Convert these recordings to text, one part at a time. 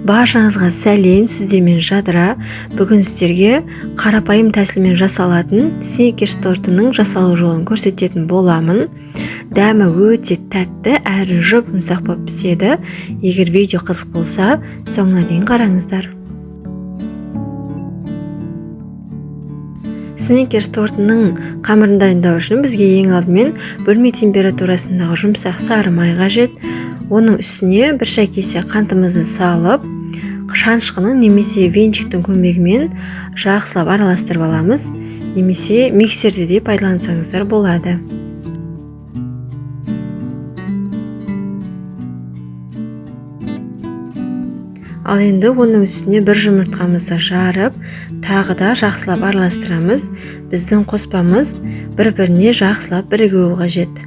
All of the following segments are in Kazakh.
Баршаңызға сәлем, сіздермен Жадыра. Бүгін сіздерге қарапайым тәсілмен жасалатын сникерс тортының жасалу жолын көрсететін боламын. Дәмі өте тәтті әрі жұп-жұмсақ болып піседі. Егер видео қызық болса, соңына дейін қараңыздар. Сникерс тортының қамырын дайындау үшін бізге ең алдымен бөлме температурасындағы жұмсақ сары май қажет. Оның үстіне бір шай кесе қантымызды салып, шанышқының немесе венчиктің көмегімен жақсылап араластырып аламыз, немесе миксерді де пайдалансаңыздар болады. Ал енді оның үстіне бір жұмыртқамызды жарып, тағы да жақсылап араластырамыз. Біздің қоспамыз бір-біріне жақсылап бірігуі қажет.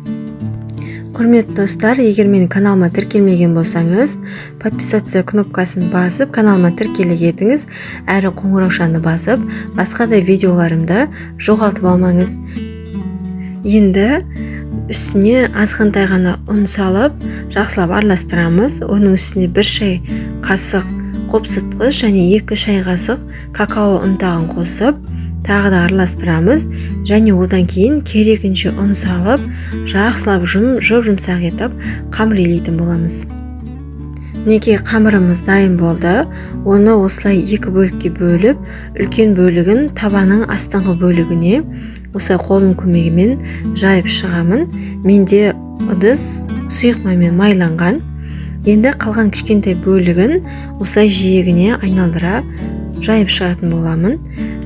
Құрметті достар, егер менің каналыма тіркелмеген болсаңыз, подписаться кнопкасын басып, каналыма тіркеле кетіңіз, әрі қоңыраушаны басып, басқа да видеоларымды жоғалтып алмаңыз. Енді үстіне азғантай ғана ұн салып, жақсылап араластырамыз. Оның үстіне бір шай қасық қопсытқыш және 2 шай қасық какао ұнтағын қосып, тағы да араластырамыз. Және одан кейін керегінше ұн салып, жақсылап жұп-жұмсақ етіп қамыр илейтін боламыз. Мінекей қамырымыз дайын болды. Оны осылай екі бөлікке бөліп, үлкен бөлігін табаның астыңғы бөлігіне осылай қолым көмегімен жайып шығамын. Менде ыдыс сұйық маймен майланған. Енді қалған кішкентай бөлігін осылай жиегіне айналдыра жайып шығатын боламын.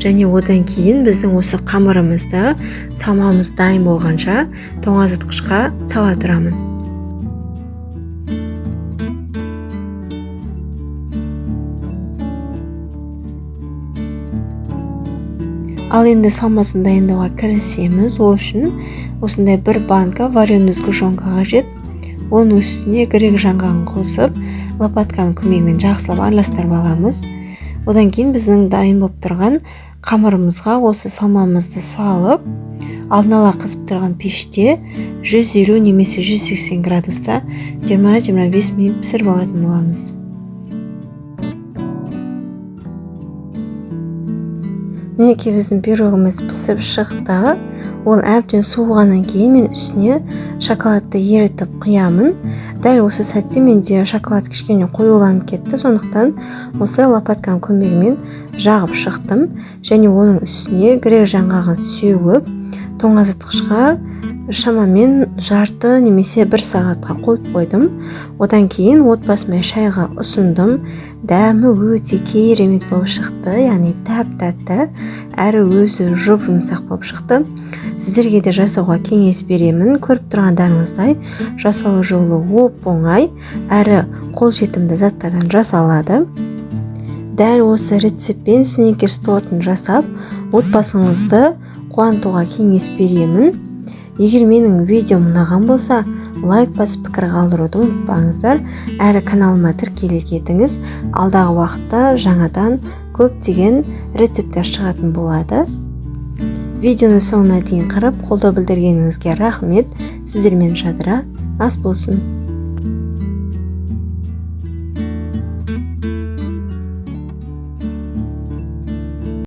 Және одан кейін біздің осы қамырымызды салмамыз дайын болғанша тоңазытқышқа сала тұрамын. Ал енді салмасын дайындауға кірісеміз. Ол үшін осындай бір банка вареный сгущенка қажет. Оның үстіне грек жаңғағын қосып, лопатканың көмегімен жақсылап араластырып аламыз. Одан кейін біздің дайын болып тұрған қамырымызға осы салмамызды салып, алдын ала қызып тұрған пеште 150 немесе 180 градуста 20-25 минут пісіріп алатын боламыз. Мінекей біздің пирогымыз пісіп шықты. Ол әбден суығаннан кейін мен үстіне шоколадты ерітіп құямын. Дәл осы сәтте менде шоколад кішкене қоюланып кетті, сондықтан осы лопатканың көмегімен жағып шықтым. Және оның үстіне грек жаңғағын сеуіп, тоңазытқышқа шамамен жарты немесе бір сағатқа қойып қойдым. Одан кейін отбасыма шайға ұсындым. Дәмі өте керемет болып шықты, яғни тәп-тәтті, әрі өзі жұп-жұмсақ болып шықты. Сіздерге де жасауға кеңес беремін. Көріп тұрғандарыңыздай жасалу жолы оп-оңай, әрі қолжетімді заттардан жасалады. Дәл осы рецептпен сникерс тортын жасап, отбасыңызды қуантуға кеңес беремін. Егер менің видеом ұнаған болса, лайк басып пікір қалдыруды ұмытпаңыздар, әрі каналыма тіркеле кетіңіз. Алдағы уақытта жаңадан көптеген рецепттер шығатын болады. Видеоны соңына дейін қарап, қолдау білдіргеніңізге рахмет. Сіздермен Жадыра, ас болсын.